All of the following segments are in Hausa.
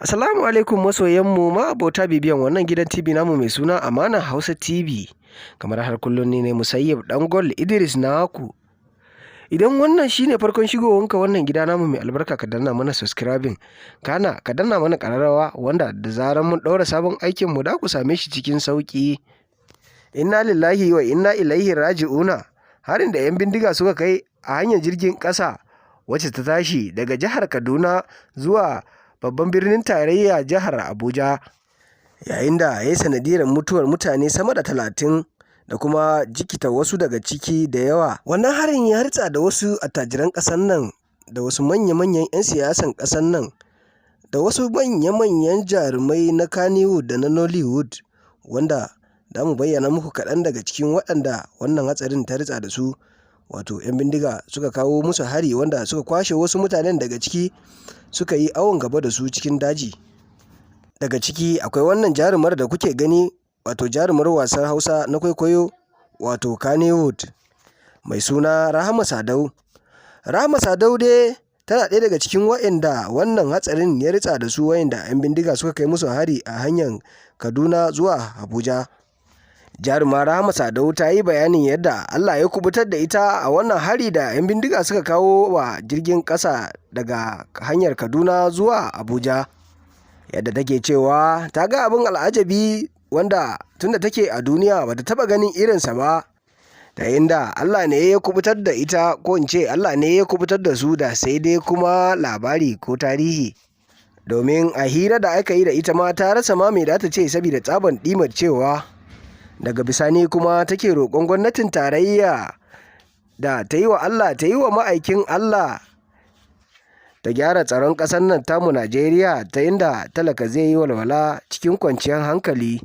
Assalamu alaikum masoyanmu ma'abota bibiyan wannan gidan TV namu mai suna Amana Hausa TV. Kamar har kullum ni ne Musayyib Dangol Idris naku. Idan wannan shine farkon shigowanka wannan gida namu mai albarka, ka danna mana subscribing, kana ka danna mana ƙararrawa, wanda da zarar mun ɗaura sabon aikin mu da ku same shi cikin sauƙi. Inna lillahi wa inna ilaihi raji'una. Harin da 'yan bindiga suka kai a hanyar jirgin ƙasa wacce ta tashi daga jihar Kaduna zuwa babban birnin tarayya jihar Abuja, yayin da ya yi sanadiyar mutuwar mutane sama da 30 da kuma jikkata wasu daga ciki da yawa. Wannan harin ya ritsa da wasu attajiran ƙasar nan da wasu manya-manyan 'yan siyasan ƙasar nan da wasu manya-manyan jarumai na Kannywood da na Nollywood, wanda za mu bayyana muku kaɗan daga cikin waɗanda wannan hatsarin ta ritsa da su, wato 'yan bindiga suka kawo musu hari, wanda suka kwashe wasu mutanen daga ciki suka yi awon gaba da su cikin daji. Daga ciki akwai wannan jarumar da kuke gani, wato jarumar wasan Hausa na kwaikwayo, wato Kannywood, mai suna Rahama Sadau. Rahama Sadau dai tana ɗaya daga cikin waɗanda wannan hatsarin ya ritsa da su, waɗanda 'yan bindiga suka kai musu hari a hanyar Kaduna zuwa Abuja. Jaruma Rahama Sadau ta yi bayanin yadda Allah ya kubutar da ita a wannan hari da 'yan bindiga suka kawo wa jirgin ƙasa daga hanyar Kaduna zuwa Abuja. Yadda take cewa ta ga abin al'ajabi wanda tunda take a duniya bata taɓa ganin irinsa ba. Ta inda Allah ne ya kubutar da ita, ko in ce Allah ne ya kubutar da su, da sai dai kuma labari ko tarihi. Domin a hira da aka yi da ita ma ta rasa ma me za ta ce saboda tsaban ɗimar cewa. Daga bisani kuma take roƙon gwamnatin tarayya da ta yi wa Allah ta yi wa ma'aikin Allah ta gyara tsaron ƙasar nan tamu Najeriya, ta inda talaka zai yi walwala cikin kwanciyar hankali.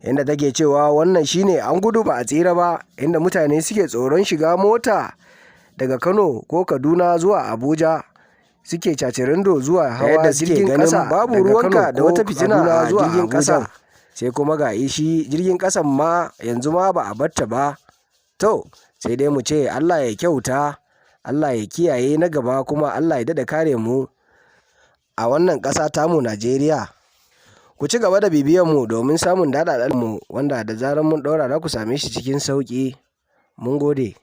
Inda take cewa wannan shine an gudu ba a tsira ba, inda mutane suke tsoron shiga mota daga Kano ko Kaduna zuwa Abuja, suke cacirindo zuwa hawa jirgin ƙasa. Babu ruwanka da wata fitina a zuwa jirgin ƙasa, sai kuma ga shi jirgin ƙasan ma yanzu ma ba a batta ba. To sai dai mu ce Allah ya kyauta, Allah ya kiyaye na gaba, kuma Allah ya daɗa kare mu a wannan ƙasa tamu Najeriya. Ku ci gaba da bibiyan mu domin samun daɗaɗɗen mu, wanda da zarar mun ɗaura za ku same shi cikin sauƙi. Mun gode.